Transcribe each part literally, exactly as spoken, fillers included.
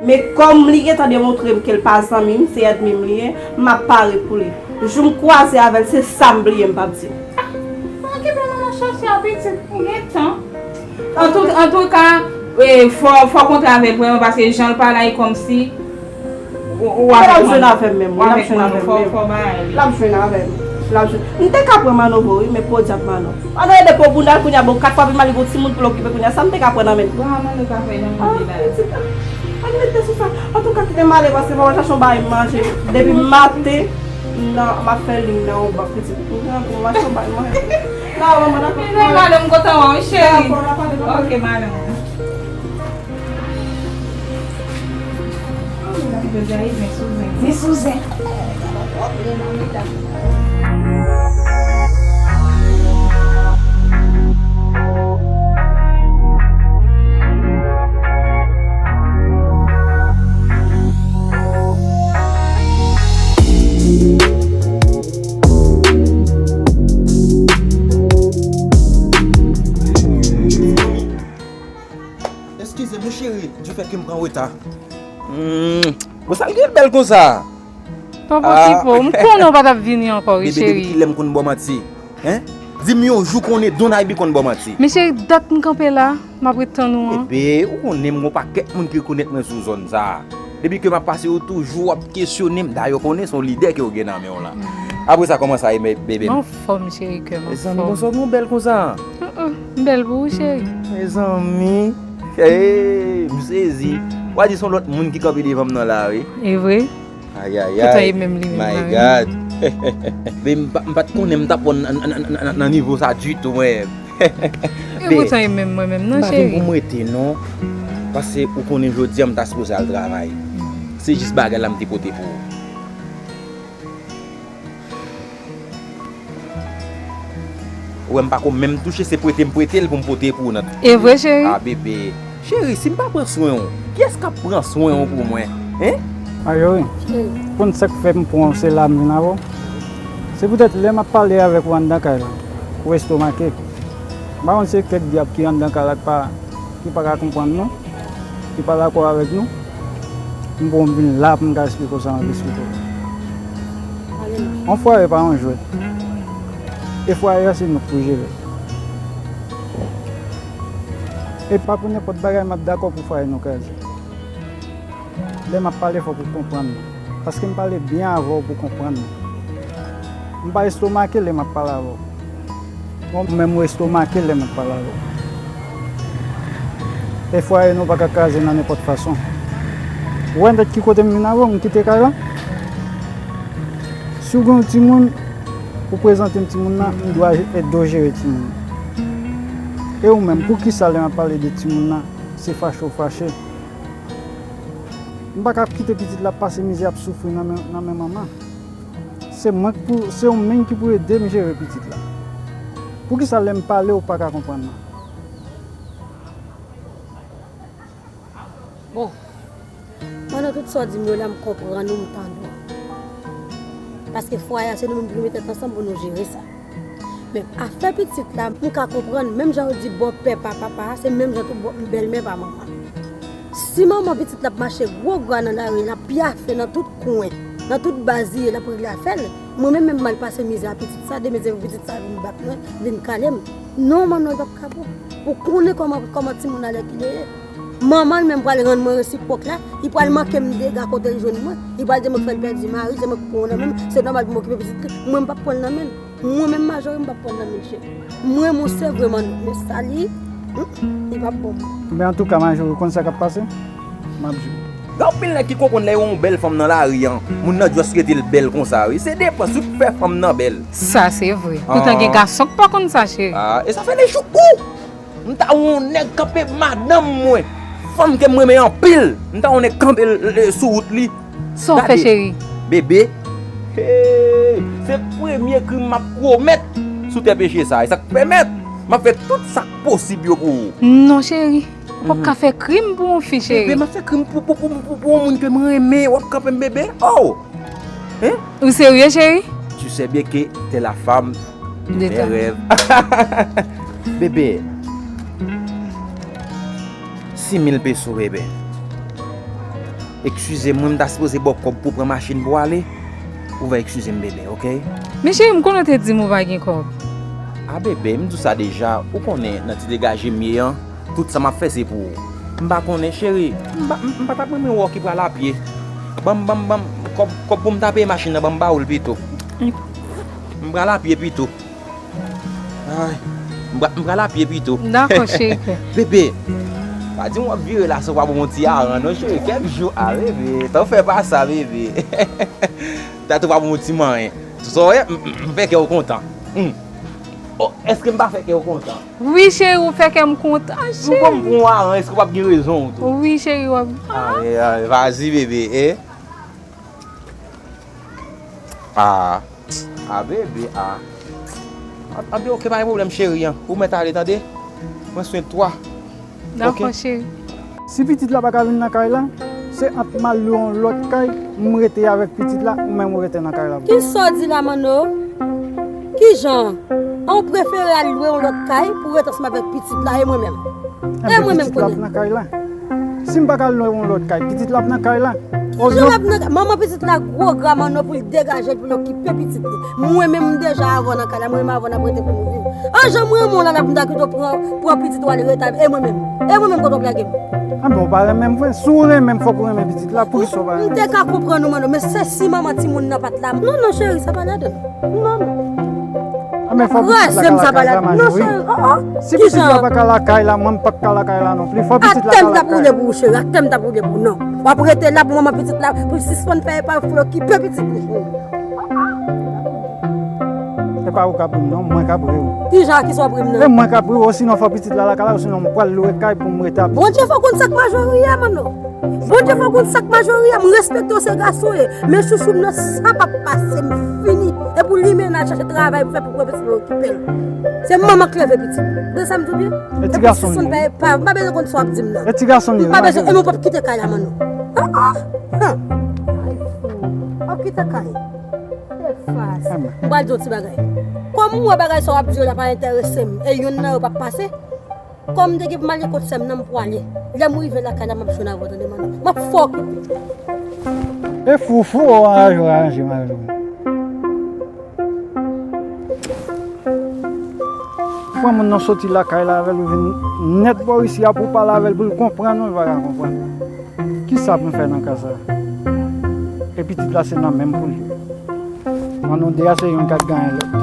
Men kòm li gentan demontre m ke l pa zanmi m, se ènmi m li ye, m ap pare pou li. Jou m kwaze avè l, se sa m bliye m p ap di l. Okipe manman chèche a pitit pou gen tan. Antouka, antouka, e, fò, fò kontre avè l vrèman, paske jan l pale a, e kòmsi ou, ou avèk manman. L ap jwenn avè m menm, wi, l ap jwenn avè m menm. Fò, fò bagay li. L ap jwenn avè m. L ap jwenn. M te ka pran Mano vre, wi, men podyab Mano. Mano ede pou bounda l kounye a, bon, kat fwa pi mal li gon timoun pou l okipe kounye a, sa m te ka pran nan men l. Bon, a Mano ka fè jan l vle la. Pitit la. Ann mete sou sa. Antouka, kite m ale, paske fò m al chache yon bagay m manje. Depi maten, nan, m ap fè liy nan yon bank, pitit. Ou gen anvi m al chache yon bagay m manje. Nan, manman, dakò. Madanm, m kontan wè w, wi, cheri. Dakò, n a pale, n a pale. Ok, madanm. Jodi a, e zen sou zen. Zen sou zen. Eskize m, cheri, difèt ke m pran reta. Hmm. Bon, sa l gen bèl konsa? Tonton Pipo, m konnen w pa t ap vini ankò, wi, cheri. Bebe, depi kilè m konn ba w manti? Hein? Di m yon jou konnen Don Aybi konn ba w manti. Men cheri, dat m kanpe la, m ap ret tann ou an. Bebe, ou konnen m gon pakèt moun ki rekonèt mwen sou zòn sa a. Depi ke m ap pase, ou toujou ap kesyone m. Dayè, ou konnen se yon lidè ke w gen nan men w lan. Apre sa, kòman sa ye, bebe m? M anfòm, cheri, kè m anfòm. Mezanmi, konsa w gen bèl konsa? An, an, m bèl pou ou, cheri. Mezanmi, hey, m sezi. W a di se yon lòt moun ki kanpe devan m nan la, wi. E vre? Ayayay. Poutan e menm li menm, my God. Men m pa, m pa t konnen m t ap wè w nan, nan, nan, nan, nan nivo sa ditou, mwen. E poutan e menm mwen menm, non, cheri. M pa vin pou m rete, non. Paske ou konnen jodi a m ta sipoze al travay. Se jis bagay la m te pote pou ou. Ou wè m pa ko menm touche, se prete m prete l pou m pote pou ou nan. E vre, cheri? A, bebe. Cheri, si m pa pran swen w, kiyès k ap pran swen w pou mwen? Hein? Marjorie, konn sa k fè m pran w, se la m vin avè w. Se poutèt lè m ap pale avèk ou anndan kay la, ou estomake. M pa konn se kèk dyab ki anndan kay la k pa, ki pa ka konprann nou, ki pa dakò avèk nou. M bon vin la pou m ka esplike w sa m ap esplike w. Yon fwaye pa yon jwèt. E fwaye a se nou k pou jere. E pa pou nenpòt bagay m ap dakò pou fwaye nou kraze. Lè m ap pale, fòk ou konprann mwen. Paske m pale byen avè w pou w konprann mwen. M pa estomake lè m ap pale avè w. Ou menm ou estomake lè m ap pale avè w. E fwaye nou pa ka kraze nan nenpòt fason. Ou wè nan ki kote m vin avè w, m kite kay la? Si w gen yon timoun, ou prezante m timoun nan, m dwe ede w jere timoun nan. E ou menm, poukisa lè m ap pale de timoun nan, se fache w fache? M pa ka kite pitit la ap pase mizè, ap soufri nan men, nan men manman. Se mwen k pou, se ou menm ki pou ede m jere pitit la. Poukisa lè m pale, ou pa ka konprann mwen? Bon, pandan tout sa w di m yo la, m konprann ou, m tande w. Paske fwaye a, se nou menm ki met tèt ansanm pou nou jere sa. Men afè pitit la, m ka konprann, menm jan yo di bòpè pa papa a, se menm jan tou bò-, bèlmè pa manman. Si manman pitit la ap mache gwo gra nan lari, l ap pyafe nan tout kwen, nan tout baz li ye, l ap regle afè l, mwen menm, menm m al pase mizè a pitit sa, demen se pou pitit sa vin bat mwen, vin kale m. Non, manman, l p ap ka bon. Ou konnen kòman, kòman timoun alèkile ye. Manman l menm pral rann mwen resipwòk la, li pral manke m dega kote l jwenn mwen, li pral di mwen k fè l pèdi mari l, se mwen k pran w nan men m, se nòmal pou m okipe pitit li, mwen m p ap pran l nan men l. Mwen menm Majori m p ap pran l nan men l, cheri. Mwen, mwen se vrèman men sa li, hmm, li p ap bon. Men antouka, Majori, ou konn sa k ap pase? M ap di w. Gen anpil nèg ki konprann lè yo wè yon bèl fanm nan lari an, moun nan just rete l bèl konsa, wi. Se depann si w fè fanm nan bèl. Sa se vre. Poutan gen gason k pa konn sa, cheri. Ah, e sa fè lè jou ou M ta wè yon nèg kanpe madanm mwen, fanm ke m renmen anpil. M ta wè yon nèg kanpe l, l, l, sou wout li. Sa w fè, cheri? Bebe. Hey, se premye krim m ap komèt sou tè peche sa. E sa k pèmèt m ap fè tout sa k posib yo pou ou. Non, cheri. Ou p ap ka fè krim pou yon fi, cheri. Bebe, m ap fè krim pou, pou, pou, pou, pou yon moun ke m renmen. W ap kanpe m, bebe. Oh! Hein? Ou serye, cheri? Tu sais bien que t'es la femme de mes rêves. Bebe, sis mil peso, bebe. Eskize m, mwen m ta sipoze ba w kòb pou w pran machin pou w ale. Ou va eskize m, bebe, oke? Men cheri, m konnen w te di m ou pa gen kòb. A, bebe, m di w sa deja, ou konnen nan ti degaje m ye an, tout sa m ap fè se pou ou. M pa konnen, cheri, m pa, m, m pa t ap renmen wè w ki pral a pye. Ban m, ban m, ban m kòb, kòb pou m ta peye machin nan, ban m ba ou l pito. M pral a pye pito. Ay, m pra-, m pral a pye pito. Dakò, cheri kè. Bebe, pa di m w ap vire la san w pa ban m yon ti aran non, cheri. Kèk jou, a, bebe, tan fè pa sa, bebe. Petèt ou pa ban m yon ti manyen. Sa w wè, m, m, m fè kè w kontan. Hmm. Oh, èske m pa fè kè w kontan? Wi, cheri, ou fè kè m kontan, cheri. M konn pran w aran, èske w p ap gen rezon w tou? Wi, cheri, w ap. Ay, ay, vazi, bebe, eh. Ah. Ah, bebe, ah. An, anben, oke, pa gen pwoblèm, cheri, an. Ou mèt ale, tande? Pran swen de twa. Dakò, cheri. Si pitit la pa ka vin nan kay la, se ant m al lwe yon lòt kay, m rete avèk pitit la, ou menm ou rete nan kay la. Kisa w di la, Manno? Kijan? An, ou prefere al lwe yon lòt kay pou w rete ansanm avèk pitit la, e mwen menm? E mwen menm konnen. Pitit la ap nan kay la. Si m pa ka lwe yon lòt kay, pitit la ap nan kay la. Kijan l ap nan kay? Manman pitit la gwo gra, Manno, pou l degaje l, pou l okipe pitit li. Mwen menm, m deja avè w nan kay la, mwen menm avè w n ap rete pou nou viv. An, jan m renmen w la, la pou m ta kite w pran, pran pitit ou al rete avè, e mwen menm? E mwen menm kote w ap lage m? Anben, ou pa renmen m vre. Si w renmen m, fòk ou renmen pitit la, poukisa w pa renmen m? M te ka konprann ou, Manno, men se si manman timoun nan pa t la. Non, non, cheri, sa pa ladan l. Non, non. Anben, fò pitit la ka lakay la, Manno, wi. Si pitit la pa ka lakay la, mwen m p ap ka lakay la non plis. Fò pitit la ka lakay. Atè m t ap woule pou ou, cheri. Atè m t ap woule pou ou, non. W ap rete la pou manman pitit la, pou l sispann fè epa fè okipe pitit li, cheri. Se pa ou k ap ri m non, mwen k ap ri wi. Kijan, kisa w ap ri m nan? E mwen k ap ri wi, osinon fò pitit la lakay la, osinon m pral lwe kay pou m rete ak pitit la. Bondye fè w konn sa k majori a, Manno. Bondye fè w konn sa k majori a, m respekte w, se gason w ye. Men chouchou m nan, sa p ap pase, m fini. E pou li menm al chache travay pou fè pou pran pitit mwen okipe l. Se manman k leve pitit. Ou tande sa m di w byen? E ti gason m ye. M pa bezwen konn sa w ap di m nan. E ti gason m ye. M pa bezwen, e mwen p ap kite kay la, Manno. Ah, ah. Ay, fou. W ap kite kay. Se fas. M pral di w ti bagay. Kòm m wè bagay sa w ap di yo la pa enterese m, e yonn nan yo p ap pase, kòm m te gen pou m ale kot sè m nan, m pwale. Lè m rive lakay la, m ap jwenn avè w, tande, Manno. M ap fè w okipe. E fou, fou, ou anranje, ou aranje, Manno. Pran moun nan soti lakay la avè l, ou vin nèt bò isi a pou w pale avè l, pou l konprann ou, l pa ka konprann. Kisa pou m fè nan ka sa? E pitit la se nan men m pou l ye. Manno de a se youn k ap ganyen lòt.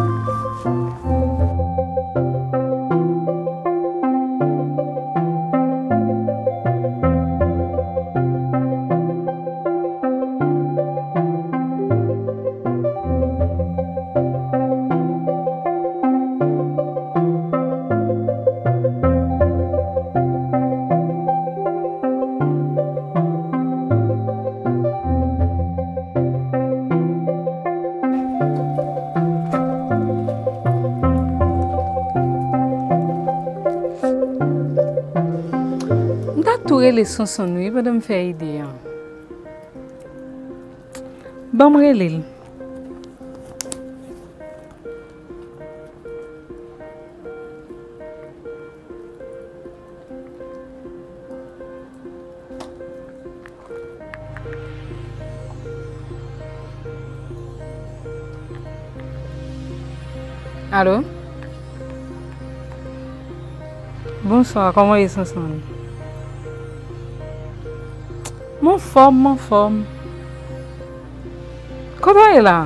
M ta tou rele Sonsonn wi pandan m fè ide an. Ban m rele l. Alo? Bonswa, kòman w ye, Sonsonn? M anfòm, m anfòm. Kote w ye la?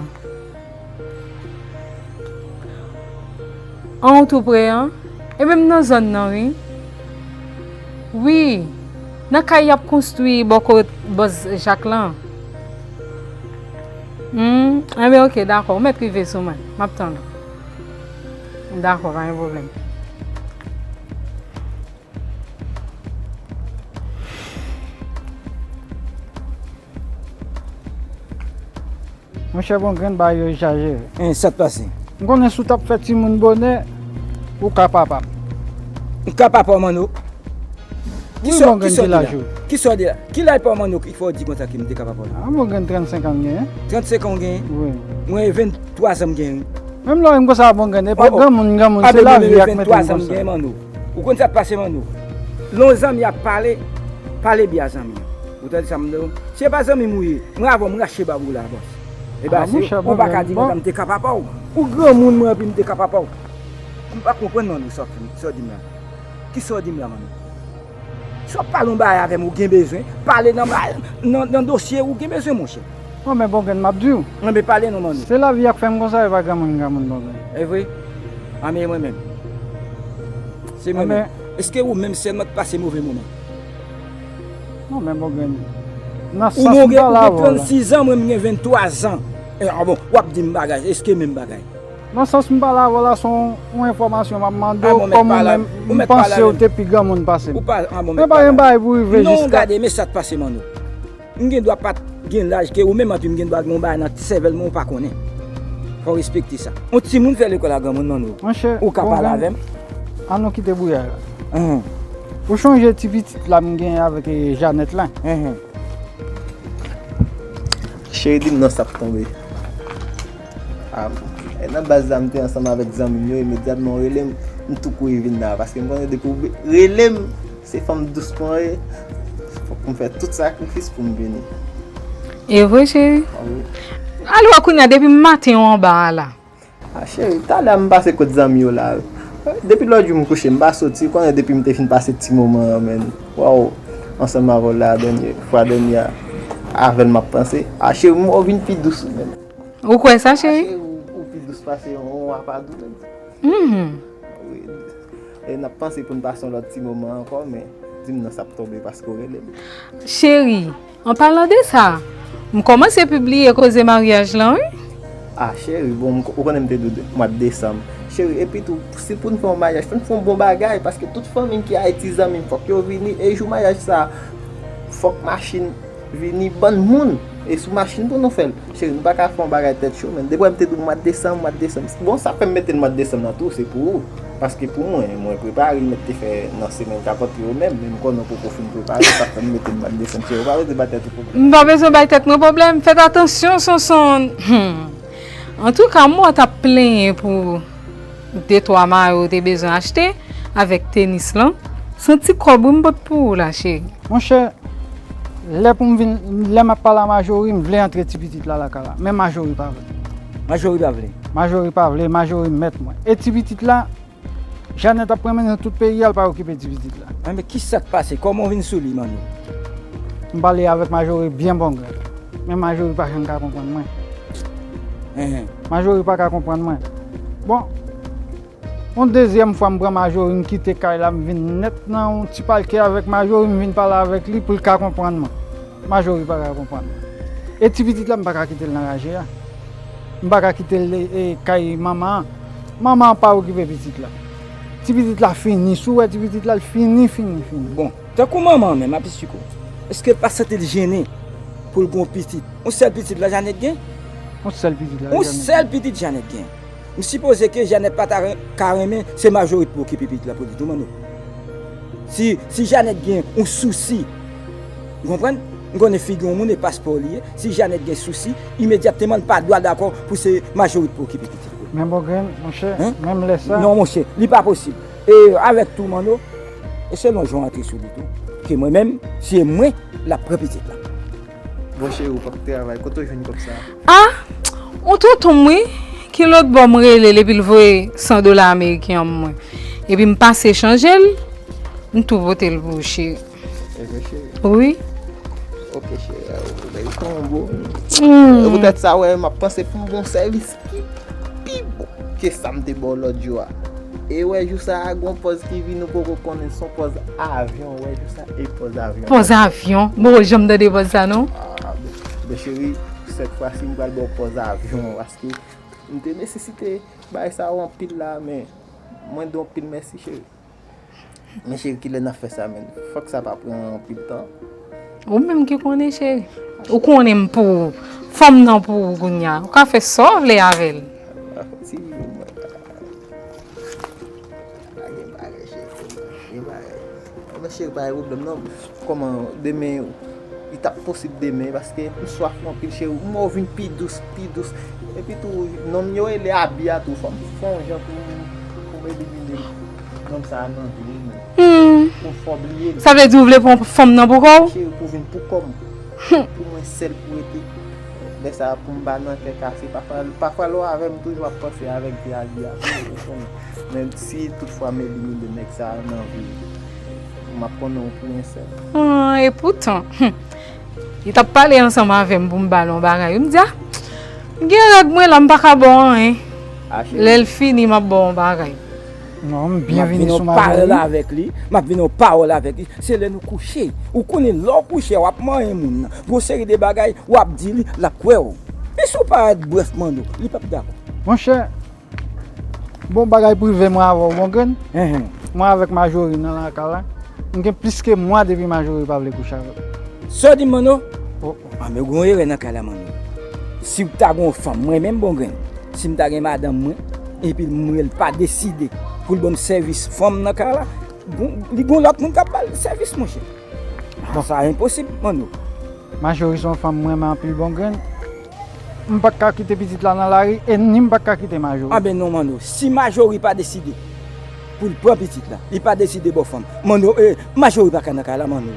An, ou tou pre an? Ebyen, m nan zòn nan, wi. Wi, nan kay y ap konstwi bò kot bòs Jak lan. Hmm, enben, oke, dakò. Ou mèt rive sou mwen. M ap tann ou. Dakò, pa gen pwoblèm. Monchè, bon grenn bagay yo egzajere. Hein, sa k pase? M konnen si w t ap fè timoun bonè, ou ka papa m. M ka papa w, Manno? Wi, bon grenn, ki laj ou? Kisa w di la? Ki laj pa w, Manno, ki fè w di konsa ke m te ka papa w la? Ah, bon grenn, trannsenk an m genyen. Trannsenk an w genyen? Wi. Mwen, venntwa zan m genyen. Menm lè w wè m konsa, bon grenn, e pa granmoun, granmoun, se lavi a k mete m konsa. Ou konn sa k pase, Manno? Lè yon zanmi ap pale, pale byen a zanmi an. Ou tande sa m di w? Se pa zanmi m ou ye. Mwen avè w m rache bab ou la, bòs. E ba se ou pa ka di konsa m te ka papa w. Ou granmoun mwen epi m te ka papa w. M pa konprann nan nou sa w di m la. Kisa w di m la, manmi? Si w ap pale yon bagay avè m, ou gen bezwen pale nan, nan, nan dosye ou gen bezwen, monchè. Bon, men bon grenn m ap di w. Anben pale non, manmi. Se lavi a k fè m konsa, e pa granmoun, granmoun bon grenn. E vre? Anben mwen menm. Se mwen menm. Èske ou menm sèlman k pase move moman? Non, men bon grenn. Nan sans m pale avè w la. Ou gen trannsizan, mwen m gen venntwazan. E, a bon, w ap di m bagay, èske menm bagay? Nan sans m pale avè w la, se yon, yon enfòmasyon m ap mande w, kòm ou menm, m panse w te pi granmoun pase m. Men pa gen bagay pou rive jiska. Non, gade, men sa k pase, Manno. M gen dwa pa t gen laj ke ou menm, epi m gen dwa gen yon bagay nan sèvèl mwen ou pa konnen. Fò w respekte sa. Yon timoun fè lekòl a granmoun, Manno. Monchè, ou ka pale avè m? Ann nou kite bouyay la. Ou chonje ti pitit la m gen avèk, eh, Janèt la? Cheri, di m nan sa k tonbe. Ah, e nan baz la, m te ansanm avèk zanmi m yo, imedyatman w rele m, m tou kouri vin la, paske m konnen depi w rele m, se fanm dous mwen ye, fòk m fè tout sakrifis pou m vini. E vre, cheri? Ah, wi. Alò, kounye a, depi maten w anba a la. Ah, cheri, talè a m pase kot zanmi yo la. Depi lòt jou m kouche, m pa soti, konnen depi m te fin pase ti moman an, menn. Waw, ansanm avè w la, dènye, fwa dènye a, avè l m ap panse. Ah, cheri, m wè w vin pi dous, menn. Ou kwè sa, cheri? Ah, cheri, ou, ou pi dous pase yon, yon rapadou, menn. Mhm. Wi. E n ap panse pou n pase yon lòt ti moman ankò, men di m nan sa ap tonbe paske w rele m. Cheri, an palan de sa, m kòmanse pibliye koze maryaj lan, wi. Ah, cheri, bon, m, ou konnen m te di w de, mwa desanm. Cheri, epi tou, si pou n fè yon maryaj, fò n fè yon bon bagay, paske tout fanmi m ki Ayiti, zanmi m, fòk yo vini, e jou maryaj sa, fòk machin vini, bann moun, e sou machin pou nou fè l. Cheri, nou pa ka fè yon bagay tèt cho, men depi w wè m te di w mwa desanm, mwa desanm. Bon, sa fè m mete l mwa desanm nan tou, se pou ou. Paske pou mwen, mwen prepare, m mèt te fè nan semèn k ap antre yo menm, men m konnen w poko fin prepare, sa fè m mete l mwa desanm. Cheri, ou pa bezwen bay tèt ou pwoblèm. M pa bezwen bay tèt mwen pwoblèm. Fèt atansyon, Sonson. Hmm. Antouka, m wè w t ap plenyen pou de twa mayo w te bezwen achte avèk tenis lan. Se yon ti kòb wi m pot pou ou la, cheri. Monchè, lè pou m vin, lè m ap pale a Majori, m vle antre ti pitit la lakay la. Men Majori pa vle. Majori pa vle? Majori pa vle, Majori mèt mwen. E ti pitit la, Janèt ap pran mennen tout peyi a, l pa okipe ti pitit la. Enben, kisa k pase? Kòman w vin sou li, Manno? M pale avèk Majori byen bon grenn. Men Majori pa janm ka konprann mwen. Enhen. Majori pa ka konprann mwen. Bon, yon dezyèm fwa m pran Majori, m kite kay la, m vin nèt nan yon ti palke avèk Majori, m vin pale avèk li pou l ka konprann mwen. Majori pa ka konprann mwen. E ti pitit la, m pa ka kite l nan raje a. M pa ka kite l, e, e, kay manman an. Manman an pa okipe pitit la. Ti pitit la fini. Si w wè ti pitit la, l fini, fini, fini. Bon, tankou manman an menm, ap esplike w. Èske l pa santi l jennen pou l gen yon pitit? Yon sèl pitit la Janèt gen? Yon sèl pitit la Janèt gen. Yon sèl pitit Janèt gen. M sipoze ke Janèt pa ta ren-, ka renmen se Majori pou okipe pitit la pou li tou, Manno. Si, si Janèt gen yon sousi, ou konprann? M konnen figi yon moun e paspò li ye. Si Janèt gen sousi, imedyatman l pa dwa dakò pou se Majori pou okipe pitit li. Men bon grenn, monchè, menm lè sa. Non, monchè, li pa posib. E avèk tou, Manno, e selon jan w antre sou li tou, ke mwen menm, si e mwen, l ap pran pitit la. Bon, cheri, w p ap travay. Kote w jwenn kòb sa a? Ah, yon tonton m, wi, ki lòt bò m rele l epi l voye san dola ameriken an mwen. Epi m pase chanje l, m tou pote l pou ou, cheri. E vre, cheri? Wi. Ok, cheri, ou merite yon bon. Hmm. E poutèt sa, wè, m ap panse pou m ba w sèvis ki pi bon ke sa m te ba w lòt jou a. E wè, jou sa a, gon pòz ki vini, ou poko konnen, se yon pòz avyon, wè, jou sa a, e pòz avyon. Pòz avyon? Bon, janm tande pòz sa, non? Ah, ben, ben, cheri, sèt fwa si m pral ba w pòz avyon, paske m te nesesite bagay sa yo anpil la, men mwen di w anpil mèsi, cheri. Men cheri, kilè n ap fè sa menm? Fòk sa pa pran anpil tan. Ou menm ki konnen, cheri. Ou konnen m pou ou. Fanm nan pou ou kounye a. Ou ka fè sa w vle avè l. Pa gen bagay, cheri. Pa gen bagay. Bon, men cheri, pa gen pwoblèm non. Kòman demen, li t ap posib demen, paske m swaf ou anpil, cheri. M wè w vin pi dous, pi dous. Epi tou, nonm yo rele Abi a tou. Fò m fè yon jan pou, pou m elimine nonm sa a nan vi m. Hmm. Pou m fè w bliye l. Sa vle di ou vle pran fanm nan pou kò w? Cheri, pou vin pou kò m. Pou mwen sèl pou rete. Lè sa a pou m pa nan kè kase. Pafwa, pafwa lè w avè m toujou ap panse avèk vye aji a. Men si toutfwa m elimine nèg sa a nan vi m, m ap konnen w pou yon sèl. Ah, e poutan, hmm, li t ap pale ansanm avè m pou m ba l yon bagay. M di, ah, m gen règ mwen la, m pa ka ba w anyen. Lè l fini, m ap ba w yon bagay. Non, m byen vini sou Majori. M ap vin yon pawòl avèk li. M ap vin yon pawòl avèk li. Se lè nou kouche. Ou konnen lè w kouche, w ap manyen moun nan. Gon seri de bagay, w ap di li, l ap kwè w. E si w parèt brèf, Manno, li p ap dakò. Monchè, bon, bagay prive mwen avè w, bon grenn. Enhen. Mwen avèk Majori nan lakay la. M gen plis ke mwa depi Majori pa vle kouche avè m. Sa w di m, Manno? Oh, oh. Ah, men ou gen yon erè nan kay la, Manno. Si w ta gen yon fanm, mwen menm, bon grenn, si m ta gen madanm mwen, epi mwen, l pa deside pou l ban m sèvis fanm nan kay la, gon, li gon lòt moun k ap ba l sèvis, monchè. Bon. Sa enposib, Manno. Majori se yon fanm mwen renmen anpil, bon grenn. M pa t ka kite pitit la nan lari, e ni m pa t ka kite Majori. Anben non, Manno. Si Majori pa deside pou l pran pitit la, li pa deside ba w fanm, Manno, e, Majori pa ka nan kay la, Manno.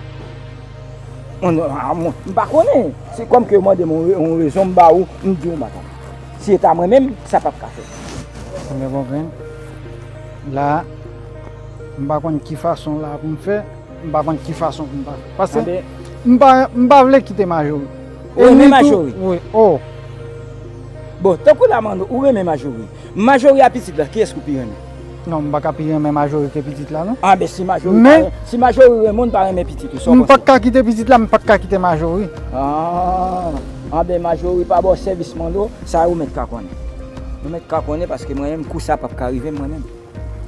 Manno, a, mwen, m pa konnen. Se kòm ke w mande m yon re-, yon rezon, m ba ou, m di w m pa ka. Si se ta mwen menm, sa p ap ka fèt. Anben bon grenn. La, m pa konn ki fason la pou m fè. M pa konn ki fason pou m pa fè. Paske m pa, m pa vle kite Majori. Ou renmen Majori? Wi, oh. Bon, tankou la, Manno, ou renmen Majori. Majori a pitit la, kiyès ou pi renmen? Non, m pa ka pi renmen Majori ke pitit la, non. Anben, si Majori pa, si Majori renmen w, pa renmen pitit ou, sa w panse? M pa t ka kite pitit la, m pa t ka kite Majori. Ah, anben, Majori pa ba w sèvis, Manno, sa ou mèt ka konnen. Ou mèt ka konnen paske mwen menm, kou sa p ap ka rive m, mwen menm.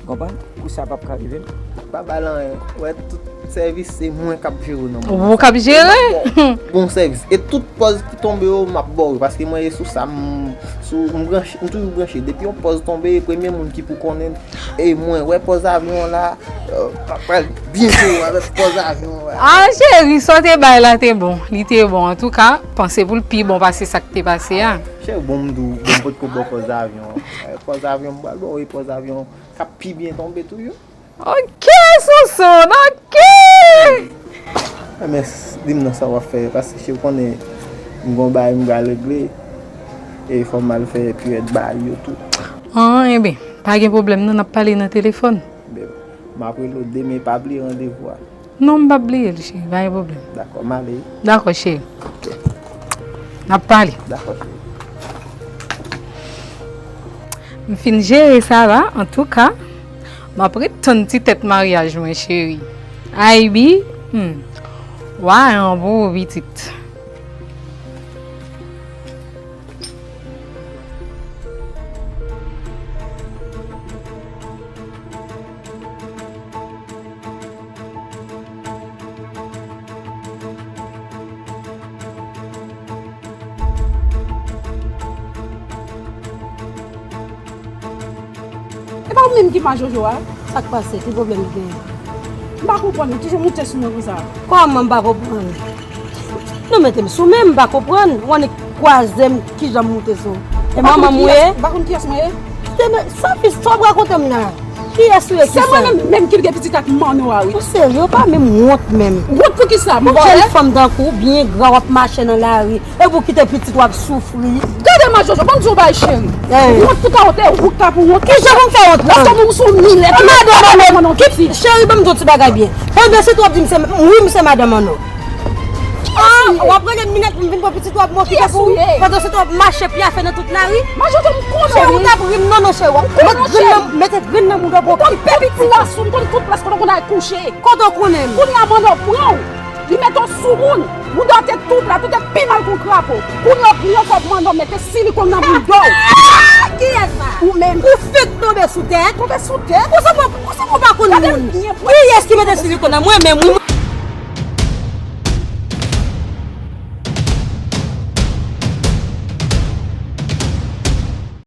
Konprann? Kou sa p ap ka rive m. Pa ba l anyen. Wè, tout sèvis, se mwen k ap jere w nan moman sa. Ou k ap jere? Bon sèvis. E tout pòz ki tonbe yo, m ap ba w yo. Paske mwen, e sou sa, m, sou, m branche, m toujou branche. Depi yon pòz tonbe, e premye moun ki pou konnen, e mwen. Wè pòz avyon an la, euh, m ap pral byen jere w avèk pòz avyon an. Ah, cheri, sa w te bay la te bon. Li te bon. Antouka, panse pou l pi bon pase sa k te pase a. Cheri, bon, m di w, bon, m potko ba w pòz avyon an. Wè pòz avyon, m pral ba w, e pòz avyon k ap pi byen tonbe toujou. Ok, Sonson, ok! Enben, s-, di m non sa w ap fè, paske si w konnen m gon bagay m pral regle, e fò m al fè pirèt bagay yo tou. An, enben, pa gen pwoblèm non, n ap pale nan telefòn. Enben, m ap rele w demen, pa bliye randevou a. Non, m p ap bliye l, cheri, pa gen pwoblèm. Dakò, m ale. Dakò, cheri. Ok. N ap pale. Dakò, cheri. M fin jere sa la, antouka, m ap ret tann ti tèt maryaj mwen, cheri. Aybi, hmm, wa an pou ou pitit. E pa ou menm ki majojo a? Sa k pase? Ki pwoblèm ki genyen? M pa konprann, ou toujou moute sou mwen konsa. Kòman m pa konprann? Nou mete m sou men, m pa konprann. Ou annik kwaze m, kijan m moute sou ou? E manman m ou ye? Ou pa konn kiyès mwen ye? Kite men, sa fi, sa w ap rakonte m nan? Kiyès ou ye ki sè? Se mwen menm menm ki gen pitit ak Manno a, wi. Ou serye, ou pa menm wont menm. Wont pou kisa? Bon, yon fanm tankou w, byen gra, w ap mache nan lari. Epi w kite pitit w ap soufri. Gade Majojo, ban m di w yon bagay, cheri. Wont pou ta wont, e ou k ap wont. Kijan pou m fè wont? Paske ou menm ou se yon milèt. Madan Manno, cheri, ban m di w yon ti bagay byen. Pandan se tan w ap di m se, wi, m se madan Manno. Ah, w ap rele m milèt pou m vin pran pitit w ap mwen kite pou ou. Pandan se tan w ap mache pyafe nan tout lari. Majojo, m konnen w, wi. Cheri, w t ap ri m non, non, cheri. W ap mete grenn nan, mete grenn nan mouda w pou w pè pitit. Ou konn tout plas, ou konn tout plas kote w konn al kouche. Kote w konnen m? Kounye a Manno pran w. Li mete w sou moun. Mouda w te tou plat, ou te pi mal ke yon krapo. Kounye a w pran kòb Manno mete silikòn nan mouda w. Ah! Kiyès sa? Ou menm. Ou fenk tonbe sou tèt. Tonbe sou tèt? Ou sanble, ou sanble w pa konn moun. Kiyès ki mete silikòn nan? Mwen menm, wi.